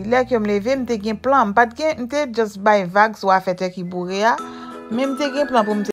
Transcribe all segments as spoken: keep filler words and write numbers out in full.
Lè ke m leve, m te gen plan. M pa t gen, m te just bay vag sou afè tèki boure a. Men m te gen plan pou m te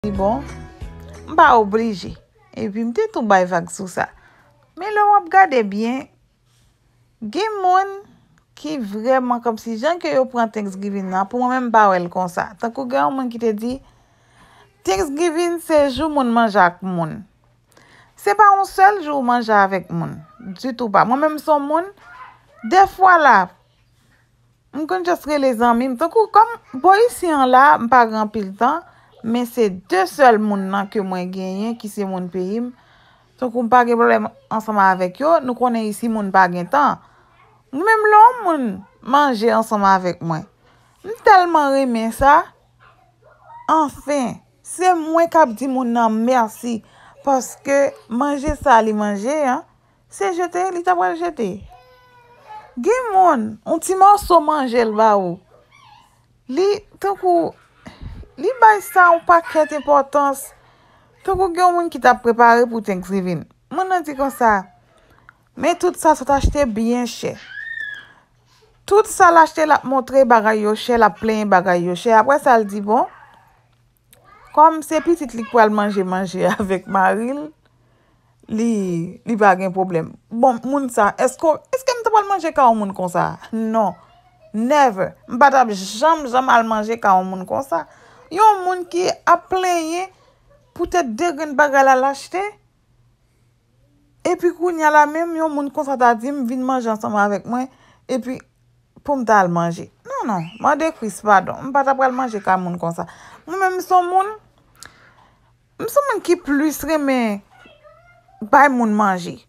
Li bon, m pa oblije. Epi m te tou bay vag sou sa. Men lè w ap gade byen, gen moun ki vrèman kòmsi jan ke yo pran Thanksgiving nan, pou mwen menm m pa wè l konsa. Tankou gen yon moun ki te di, Thanksgiving se jou moun manje ak moun. Se pa yon sèl jou w manje avèk moun. Ditou pa. Mwen menm m se yon moun, dèfwa la, m konn just rele zanmi m. Tankou kòm bò isi an la, m pa gen anpil tan, men se de sèl moun nan ke mwen genyen ki se moun peyi m. Tankou m pa gen pwoblèm ansanm avèk yo, nou konnen isi moun pa gen tan. Mwen menm lè yon moun manje ansanm avèk mwen, m tèlman renmen sa. Anfen, se mwen k ap di moun nan mèsi, paske manje sa li manje an, se jete li ta pral jete. Gen moun, yon ti mòso manje l ba ou. Li, tankou, li bay sa yon pakèt enpòtans. Tankou gen yon moun ki t ap prepare pou Thanksgiving. Moun nan di konsa, men tout sa sot achte byen chè. Tout sa l achte, l ap montre bagay yo chè, l ap plenyen bagay yo chè. Apre sa, l di, bon, kòm se pitit li k pral manje manje avèk mari l, li, li pa gen pwoblèm. Bon, moun sa, èske, èske m ta pral manje kay yon moun konsa? Non. Never. M pa t ap janm, janm al manje kay yon moun konsa. Yon moun ki ap plenyen poutèt de grenn bagay la l achte. Epi kounye a la menm, yon moun konsa ta di m, vin manje ansanm avèk mwen, epi pou m ta al manje. Non, non, mande Kris padon. M pa ta pral manje kay moun konsa. Mwen menm, m se yon moun, m se yon moun ki plis renmen bay moun manje.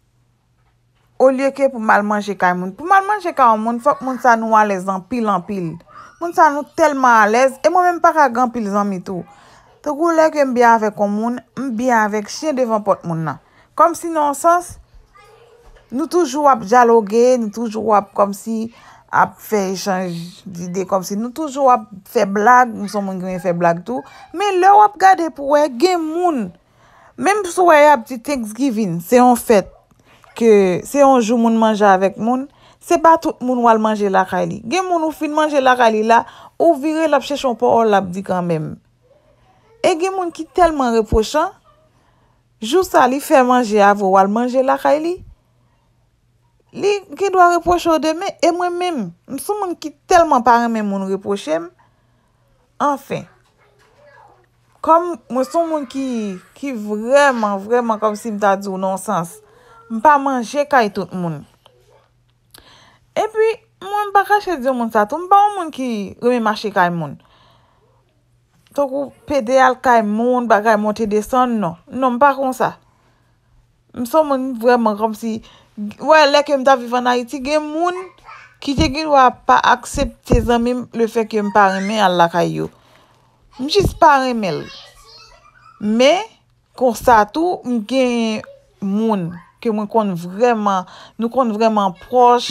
Olye ke pou m al manje kay moun. Pou m al manje kay yon moun, fòk moun sa nou alèz anpil, anpil. Moun sa nou tèlman alèz, e mwen menm m pa ka gen anpil zanmi tou. Tankou lè ke m byen avèk yon moun, m byen avèk chen devan pòt moun nan. Kòmsi nan yon sans, nou toujou ap dyaloge, nou toujou ap kòmsi ap fè echanj dide, kòmsi nou toujou ap fè blag, m se yon moun ki renmen fè blag tou. Men lè w ap gade pou wè, gen moun, menm si w wè y ap di Thanksgiving, se yon fèt, ke se yon jou moun manje avèk moun, se pa tout moun w al manje lakay li. Gen moun ou fin manje lakay li la, ou vire l ap chèche yon pawòl l ap di kanmenm. E gen moun ki tèlman repwochan, jou sa li fè manje avè w al manje lakay li, li gen dwa repwoche w demen. E mwen menm, m se yon moun ki tèlman pa renmen moun repwoche m. Anfen, kòm mwen se yon moun ki, ki vrèman, vrèman, kòmsi m ta di w nan yon sans, m pa manje kay tout moun. Epi, mwen, m pa kache di yon moun sa tou, m pa yon moun ki renmen mache kay moun. Tankou pede al kay moun, bagay monte desann, non. Non, m pa konsa. M se yon moun vrèman kòmsi, wè, lè ke m t ap viv ann Ayiti, gen moun ki te gen dwa pa aksepte zanmi m, lefètke m pa renmen al lakay yo. M jis pa renmen l. Men, konsa tou, m gen moun ke mwen konn vrèman, nou konn vrèman pwòch,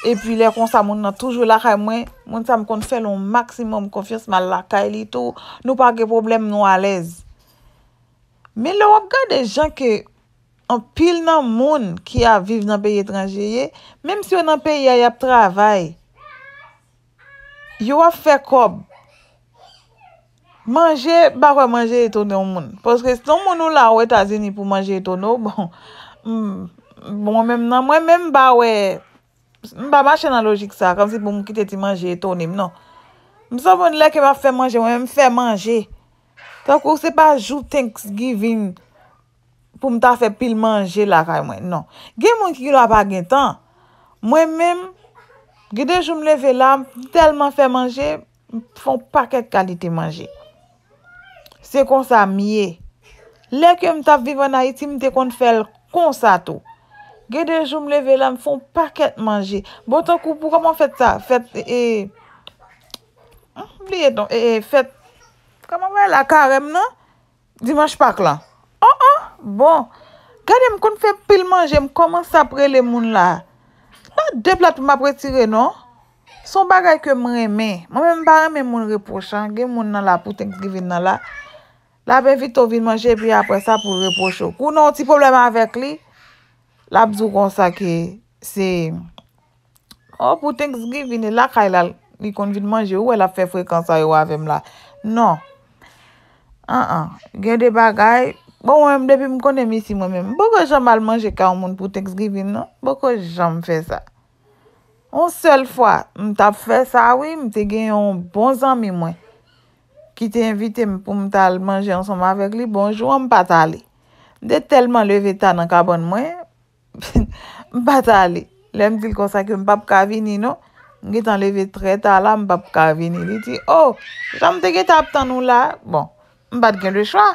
epi lè konsa moun nan toujou lakay mwen, moun sa m konn fè l yon maksimòm konfyans, m al lakay li tou, nou pa gen pwoblèm, nou alèz. Men lè w ap gade jan ke anpil nan moun ki ap viv nan peyi etranje ye, menm si yo nan peyi a, y ap travay, yo ap fè kòb. Manje, m pa kwè manje etone yon moun. Paske si yon moun ou la o Etazini pou manje etone w, bon, m, bon, mwen menm nan, mwen menm m pa wè M pa mache nan lojik sa, kòmsi pou m kite ti manje etone m, non. M sanble yon lè ke m ap fè manje, mwen menm m fè manje. Tankou se pa jou Thanksgiving pou m ta fè pil manje lakay mwen, non. Gen moun ki gen dwa pa gen tan. Mwen menm, gen de jou m leve la, m tèlman fè manje, m fè yon pakèt kalite manje. Se konsa m ye. Lè ke m t ap viv ann Ayiti, m te konn fè l konsa tou. Gen de jou m leve la, m fè yon pakèt manje. Bon, tankou pou kòman fèt sa? Fèt, e, e, m bliye non, e, e, fèt, kòman bay la, karèm nan? Dimanch Pak lan. Oh, oh, bon. Gade, m konn fè pil manje, m kòmanse ap rele moun la. Pa de plat pou m ap retire, non. Se yon bagay ke m renmen. Mwen menm, m pa renmen moun repwoche. Gen moun nan la pou Thanksgiving nan la. L ap envite w vin manje, epi apre sa pou l repwoche w. Kou w nan yon ti pwoblèm avèk li, l ap di w konsa ke se, oh, pou Thanksgiving, e lakay la, li konn vin manje. Ou wè l ap fè frekan sa yo avè m la. Non. An, an. Gen de bagay. Bon, mwen menm, depi m konnen m isi, mwen menm, m poko janm al manje kay yon moun pou Thanksgiving, non. M poko janm fè sa. Yon sèl fwa, m t ap fè sa, wi, m te gen yon bon zanmi mwen ki te envite m pou m t al manje ansanm avèk li. Bon, jou an, m pa t ale. M te tèlman leve ta nan kabann mwen, m pa t ale. Lè m di l konsa ke m p ap ka vini, non, m gentan leve trè ta la, m p ap ka vini. Li di, "Oh, jan m te gentan ap tann ou la." Bon, m pa t gen lechwa.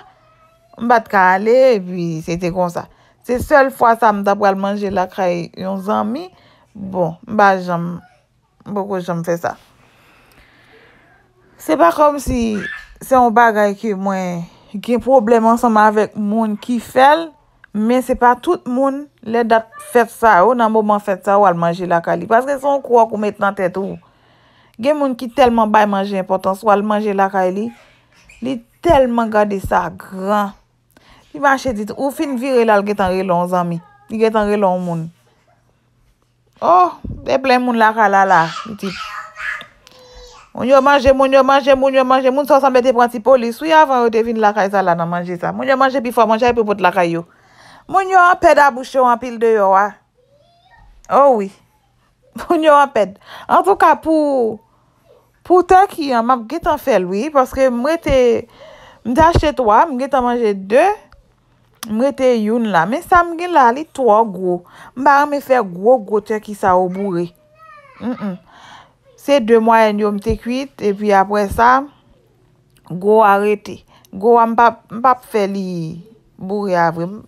M pa t ka ale, epi se te konsa. Se sèl fwa sa m ta pral manje lakay yon zanmi. Bon, m pa janm, m poko janm fè sa. Se pa kòmsi se yon bagay ke mwen gen pwoblèm ansanm avèk moun ki fè l, men se pa tout moun, lè dat fèt sa yo, nan moman fèt sa yo, al manje lakay li. Paske se yon kwòk ou met nan tèt ou. Gen moun ki tèlman bay manje enpòtans, ou al manje lakay li, li tèlman gade sa gran. Li mache di, ou fin vire la, l gentan rele yon zanmi. Li gentan rele yon moun. Oh, te plen moun lakay la la, pitit. Moun yo manje, moun yo manje, moun yo manje. Moun sa yo sanble te pran ti polis, wi, avan yo te vin lakay sa la nan manje sa. Moun yo manje pi fò manje a epi yo pot lakay yo. Moun yo an pèd a bouch yo anpil deyò a. Oh wi. Moun yo an pèd. Antouka, pou, pou turkey an, m ap gentan fè l, wi, paske m rete, m te achte twa, m gentan manje de, m rete youn la. Men sa m gen la, li twò gwo. M pa renmen fè gwo, gwo turkey sa yo boure. Mm, mm. Se de mwayèn yo m te kuit, epi apre sa, gwo a rete. Gwo a, m p ap, m p ap fè li boure a vre. M,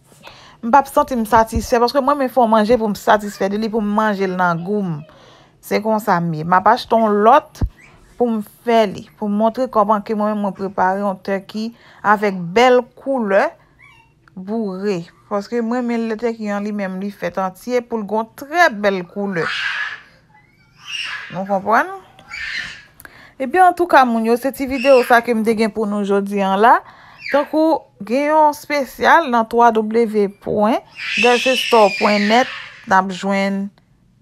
m p ap santi m satisfè, paske mwen, men fè yon manje pou m satisfè de li, pou m manje l nan gou m. Se konsa m ye. M ap achte yon lòt pou m fè li, pou m montre kòman ke mwen menm mwen prepare yon turkey avèk bèl koulè boure. Paske mwen, men lè turkey an li menm, li fèt antye pou l gon trè bèl koulè. Nou konprann? Ebyen, antouka, moun yo, se ti videyo sa ke m te gen pou nou jodi an la. Tankou gen yon espesyal nan w w w pwen dèsestò pwen nèt, n ap jwenn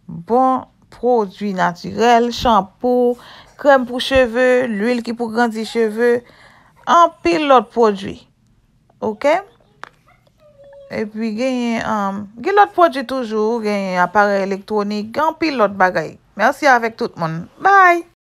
bon pwodui natirèl, chanpou, krèm pou cheve, lwil ki pou grandi cheve, anpil lòt pwodui. Oke? Epi genyen, um, gen lòt pwodui toujou, genyen aparèy elektwonik, gen anpil lòt bagay. Mèsi avèk tout moun. Bye!